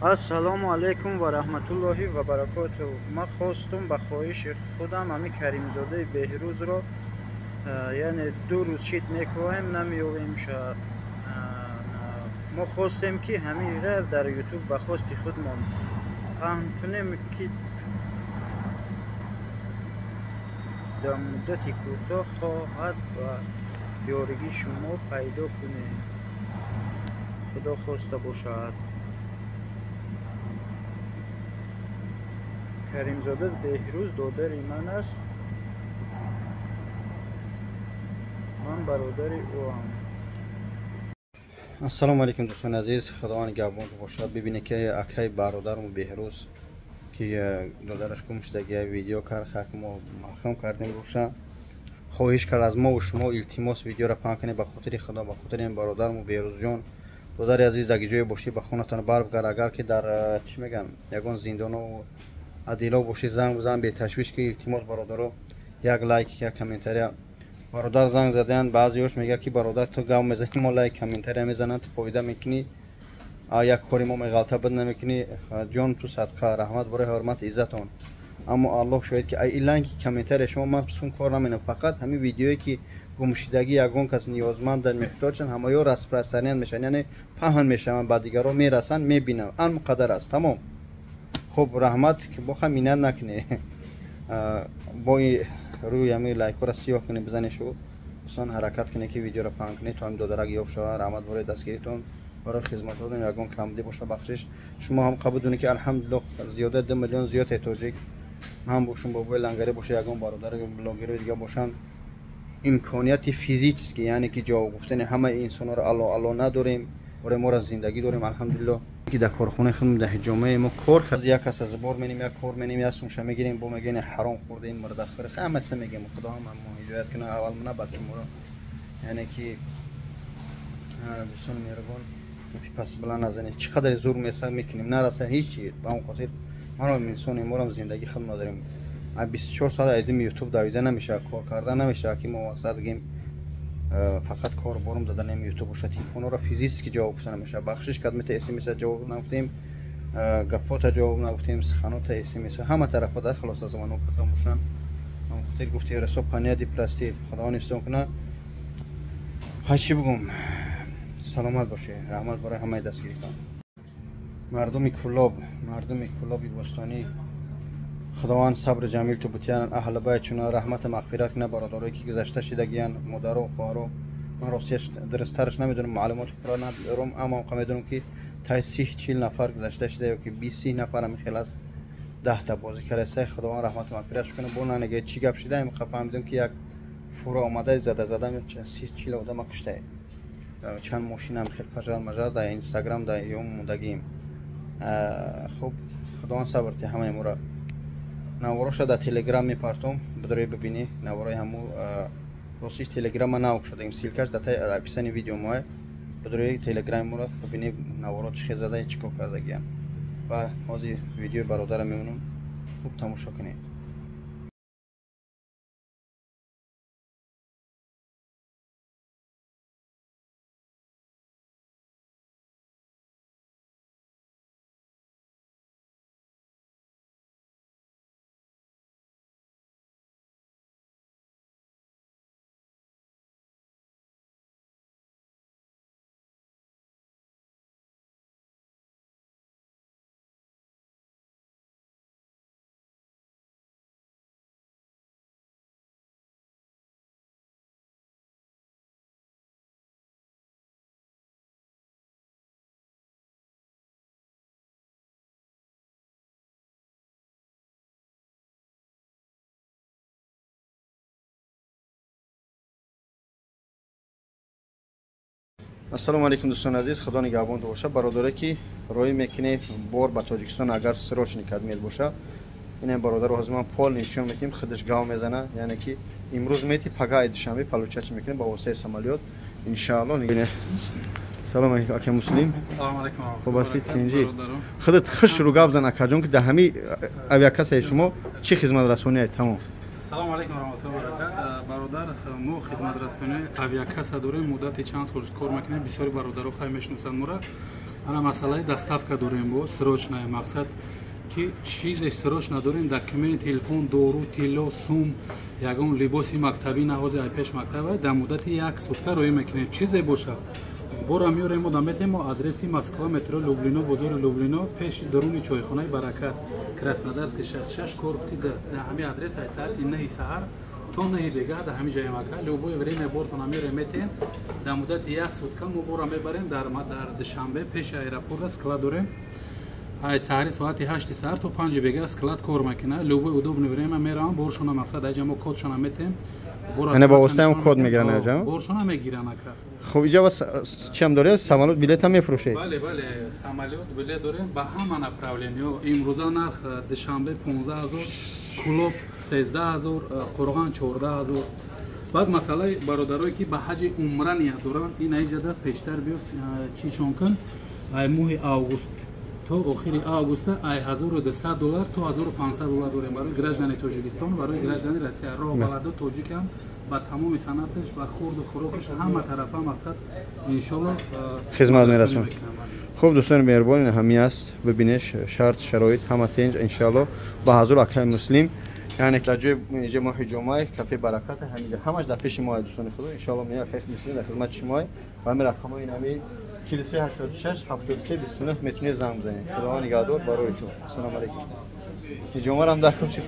Ассалому алайкум ва раҳматуллоҳи ва баракотуҳ. Ман хостум ба хоҳиши худам ҳамин Каримзодаи Беҳрӯзро, яъне 2 рӯз шид мекӯҳем, намеёвем. Мо хостем, ки ҳаминра дар Ютуб ба хости худмон паҳн кунем, ки дар муддати кӯтоҳ хоҳад ба ёригии шумо пайдо кунем. Худо хоста бошад. Каримзода Беҳрӯз додари ман аст, ман бародари ӯам. Ассалому алайкум, дӯстони азиз, худованд нигаҳбон бошад. Бибинед, ки акай бародармо Беҳрӯз, ки додараш гум шудагия, видео кард, хак мо махм кардем боша. Хоҳиш кард аз мо ва шумо, илтимос, видеоро паҳн кунед ба хотири Худо, ба хотири ин бародармо Беҳрӯзҷон. Додари азиз, агар ҷое бошӣ, ба хонатон барбгар. Агар ки дар чӣ мегӯям, ягон зиндоно адило бошӣ, занг бизан беташвиш, ки илтимос, бародаро, як лайк, як комментария. Бародар занг задаянд, баъзеёш мегӯяд, ки бародар, ту гав мезанӣ, мо лайк, комментария мезананд, ту фоида мекунӣ, як кори мо меғалта буд намекунӣ. Ҷон ту садқа, раҳмат барои ҳурмат иззатон. Аммо Аллоҳ шоҳид, ки ай лайки, комментария шумо ман сун кор наменам. Фақат ҳамин видеое, ки гумшудагӣ ягон кас ниёзманд, муҳтоҷанд, ҳамаё распространять мешаванд, яъне паҳн мешаванд, ба дигарон мерасанд, мебинам, ан муқаддар аст, тамом. Хуб, раҳмат, ки боха миннат накунӣ, бо рӯи ҳамин лайкҳоро сиёҳ кунӣ, бизанӣ шу. Дӯстон, ҳаракат кунед, ки видеоро паҳн кунед, то ҳамин додарак ёб шавад. Раҳмат барои дастгиритон, барои хизматотон. Ягон камбудӣ боша, бахшиш. Шумо ҳам қабул дунед, ки алҳамдулиллоҳ, зиёда 2 миллион зиёд тоҷик ҳам бошун, бобои лангарӣ боша, ягон бародари блогерои дига бошанд, имконияти физически, яъне ки ҷавоб гуфтани ҳамаи инсонҳоро алло алло надорем. Барои моро зиндагӣ дорем, алҳамдулиллоҳ, ки дар корхонаи худм, дар ҷомеаи мо кор кард. Як кас аз бор менем, як кор менем, як сумша мегирем, бо мегӯем ҳаром хӯрдаем, мурдахӯр, ҳама чиза мегӯем. Худо ҳам мо ҳидоят кунад, аввал мана, баъд шуморо. Яъне ки дӯстони меҳрубон, пас баланд назанед, чӣ қадаре зур меса мекунем, нараса ҳеҷ. Ба он хотир маро инсони морам, зиндагӣ худ надорем. 24 соат айдими Ютуб давида намешавад, кор карда намешавад, ки мо васат бигем фақат кор борум даданем Ютуб боша. Телефонҳоро физически ҷавоб гуфта намешавад. Бахшиш кард, мета смс ҷавоб нагуфтем, гапота ҷавоб нагуфтем, суханота, смс ҳама тарафа дар хулоса замоно ката бошанд. Хотир гуфти расо паняди прости. Худованд ҳифзон кунад. Ҳай, чӣ бигӯм, саломат бошед, раҳмат барои ҳамаи дастгиритон. Мардуми Кулоб, мардуми Кулоби бостонӣ, худованд сабри ҷамил ту бутиян, аҳли байт чуна раҳмату мағфират кунад. Бародарое, ки гузашта шидагиян, модару хоҳаро, ман ростияш дурусттараш намедонам, маълумоти пурра надорам, аммо ка медонам, ки тай 30-40 нафар гузашта шида ё ки 20-30 нафар ҳами хел аст. 10-та бозӣ карда, худованд раҳмату мағфиратш кунад. Бо нанега чӣ гап шида, ҳами фаҳмидам, ки як фура омада зада зада 30-40 одама куштае, чанд мошинам хел пажар мажар дар Инстаграм дар ё мондагием. Хуб, худованд сабр ти ҳамаи моро. Навороша дар Телеграм мепартом, бидарои бибинӣ наворои ҳаму. Ростиш Телеграма нав шудагим, ссылка ш дар таи описании видео моя. Бидарои Телеграми моро бибинӣ, наворо чӣ хел зада, чӣ кор кардагиям. Ва ҳозир видеои бародара мемонам, хуб тамошо кунед. Ассалому алайкум, дӯстони азиз, худо нигаҳбон боша. Бародаре, ки роҳӣ мекунед бор ба Тоҷикистон, агар срочный кадмет боша, ин бародаро ҳозир ман пол нишон медиҳем, худаш гав мезана, яъне ки имрӯз мети, пага ай душанбе получать мекунем ба воситаи самолёт, иншаалло. Салом алейкум, ака Муслим. Салом алейкум. Хуб ҳастед, тинҷӣ? Худат хуш рӯ гап зан, акаҷон, ки дар ҳамин авиакассаи шумо чӣ хизматрасоние, тамом. Салом алейкум, раҳматуллоҳи баракат. Бародар, мо хизматрасонии авиакасса дорем, муддати чанд сол кор мекунем, бисёри бародаро хай мешиносанд моро. Ана масъалаи доставка дорем, бо срочная, мақсад ки чизе срочно дорем: документ, телефон, дору, тилло, сум, ягон либоси мактабӣ, наҳози ай пеш мактаба, дар муддати як сутка роӣ мекунем. Чизе боша, бора меорем, ода метем. Мо адреси: Москва, метро Люблино, бозори Люблино, пеши дуруни чойхонаи Баракат, Краснодарский 66, корпуси Д. Дар ҳамин адрес ай соати 9 саҳар то 9 бегаҳ дар ҳамин ҷоем, ака. Любое время бортона меорем, метем. Дар муддати як сутка мо бора мебарем. Дар Душанбе, пеши аэропорта склад дорем. Ай саҳари соати 8 саҳар то 5 бегаҳ склад кор мекунад. Любой удобный время меравам, боршона, мақсад, аҷа мо кодшона метем. Яъне ба воситаи он код мегиранд аҷа? Боршона мегиранд, ака. Хуб, иҷа вас чиам доред? Самолёт билет ҳам мефурӯшед? Бале, самолёт билет дорем ба ҳама направлениё. Имрӯза нарх: Душанбе 15 000, Кулоб 13 000, Қурған 14 000. Баъд масъалаи бародарое ки ба ҳаҷи умра ният доранд, ин аиҷада пештар биё, чишон кун. Ай моҳи август то охири августа ай 1200 доллар то 1500 доллар дорем барои граждани Тоҷикистон, барои граждани Россия. Роҳ баладо тоҷикам, ба тамоми санъаташ, ба хурду хӯрокаш, ҳама тарафа, мақсад, иншолло. Хизмат мерасонад. Хуб, дӯстони меҳрубон, ин ҳамин аст. Бибинед, шарт, шароит ҳама тинҷ, иншалло. Ба ҳазур акаи Муслим, яъне дар ҷои инҷа мо ҳиҷомай кафе Баракат, ҳаминҷа ҳамаш дар пеши мо, дӯстони худо. Иншалло, ме акаи Муслим дар хизмати шумои ва ҳамин рақамҳои ин ҳамин 43 86 73 29 метавонед занг бизанед. Худованд нигаҳдор барои ту. Ассалому алайкум. Ҳиҷомарам дар кун чӣ.